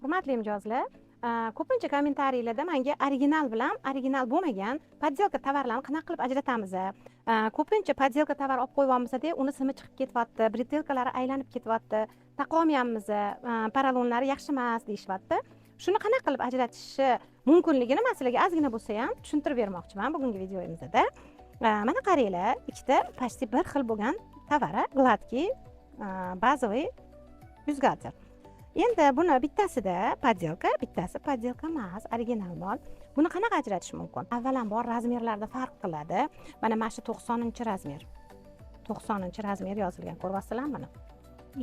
Hurmatli mijozlar, ko'pincha kommentariylarda manga original bilan original bo'lmagan подделка tovarlarni qanaqa qilib ajratamiz, ko'pincha подделка tovar olib qo'yyapmiz, uni simi chiqib ketyapti, бретелка lari aylanib ketyapti, taqolmayapmiz, porolonlari yaxshi emas deyishyapti. Shuni qanaqa qilib ajratishi mumkinligini man sizlarga ozgina bo'lsa ham tushuntirib bermoqchiman bugungi videomizda. Mana qaranglar, ikkita почти bir xil bo'lgan tovar, гладкий базовый byustgalter. Endi buni bittasida подделка, bittasi подделка emas, original mol. Buni qanaqa ajratish mumkin? Avvalambor, razmerlarda farq qiladi. Mana shu 90-razmer, 90-razmer yozilgan, ko'ryapsizlarmi? Mana,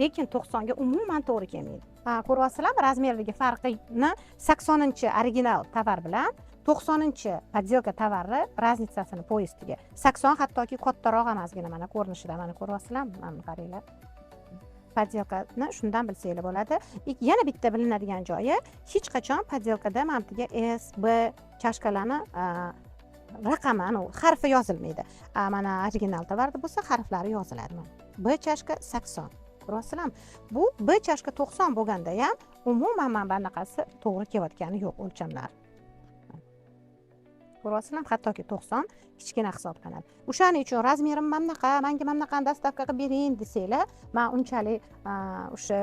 lekin 90ga umuman to'g'ri kelmaydi. Ko'ryapsizlarmi razmerdagi farqini? 80-original tovar bilan 90-подделка tovarni разница sini, пояс iga 80 hattoki kattaroq ham ozgina. Mana ko'rinishida, mana ko'ryapsizlarmi? Mana buni qaranglar, подделка ni shundan bilsanglar bo'ladi. Yana bitta bilinadigan joyi, hech qachon подделка da mana bu yerga S, B чашка larni raqami, anavi harfi yozilmaydi. Mana original tovarda bo'lsa, harflari yoziladi. Mana B чашка 80, ko'ryapsizlarmi? Bu B чашка 90 bo'lganda ham umuman mana bunaqasi to'g'ri kelayotgani yo'q o'lchamlar, ko'ryapsizlarmi? Hattoki 90 kichkina hisoblanadi. O'shaning uchun razmerim mana bunaqa, manga mana bunaqani доставка qilib bering desanglar, man unchalik o'sha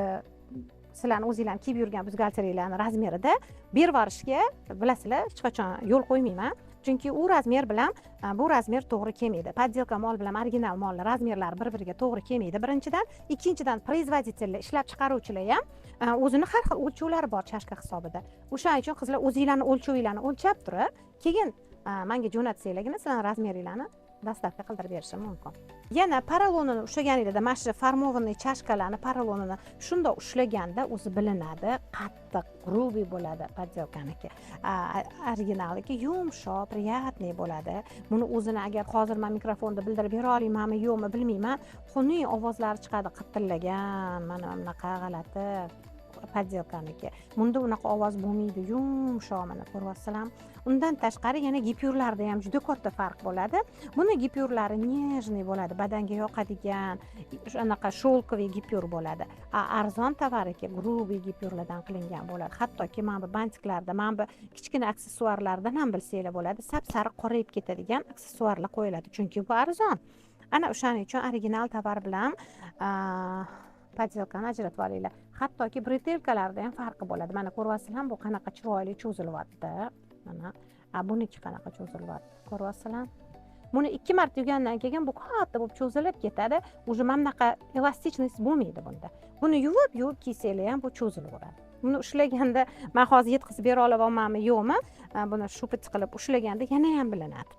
sizlarni o'zinglarni kiyib yurgan byustgalteringlarni razmerida berib yuborishga, bilasizlar, hech qachon yo'l qo'ymayman, chunki u razmer bilan bu razmer to'g'ri kelmaydi. Подделка mol bilan original molni razmerlari bir biriga to'g'ri kelmaydi, birinchidan. Ikkinchidan, производитель lar, ishlab chiqaruvchilar ham o'zini har xil o'lchovlari bor чашка hisobida. O'shaning uchun, qizlar, o'zinglarni o'lchovinglarni o'lchab turib, keyin manga jo'natsanglargina, sizlarni razmeringlarni доставка qildirib berishim mumkin. Yana porolonini ushlaganinglarda, mana shu формованный чашка larni porolonini shundoq ushlaganda o'zi bilinadi, qattiq, грубый bo'ladi подделка niki. Originalniki yumshoq, приятный bo'ladi. Buni o'zini agar hozir man mikrofonda bildirib bera olmaymanmi, yo'qmi, bilmayman, xunuk ovozlari chiqadi qitirlagan. Mana bunaqa g'alati подделка niki. Bunda unaqa ovoz bo'lmaydi, yumshoq, mana ko'ryapsizlarmi? Undan tashqari, yana gipyurlarda ham juda katta farq bo'ladi. Buni gipyurlari нежный bo'ladi, badanga yoqadigan anaqa шелковый gipyur bo'ladi. A arzon tovarniki грубый gipyurlardan qilingan bo'ladi. Hattoki mana bu бантик larda, mana bu kichkina aksessuarlardan ham bilsanglar bo'ladi, sap sariq qorayib ketadigan aksessuarlar qo'yiladi, chunki bu arzon. Ana o'shaning uchun original tovar bilan подделка ni ajratib olinglar. Hattoki бретелька larda ham farqi bo'ladi. Mana ko'ryapsizlarmi, bu qanaqa chiroyli cho'zilyapti mana, a buniki qanaqa cho'zilyapti, ko'ryapsizlarmi? Buni ikki marta yuvgandan keyin bu katta bo'lib cho'zilib ketadi уже, mana bunaqa эластичность bo'lmaydi bunda. Buni yuvib yuvib kiysanglar ham, bu cho'zilaveradi. Buni ushlaganda, man hozir yetkazib bera olyapmanmi, yo'qmi, buni щупать qilib ushlaganda yana ham bilinadi.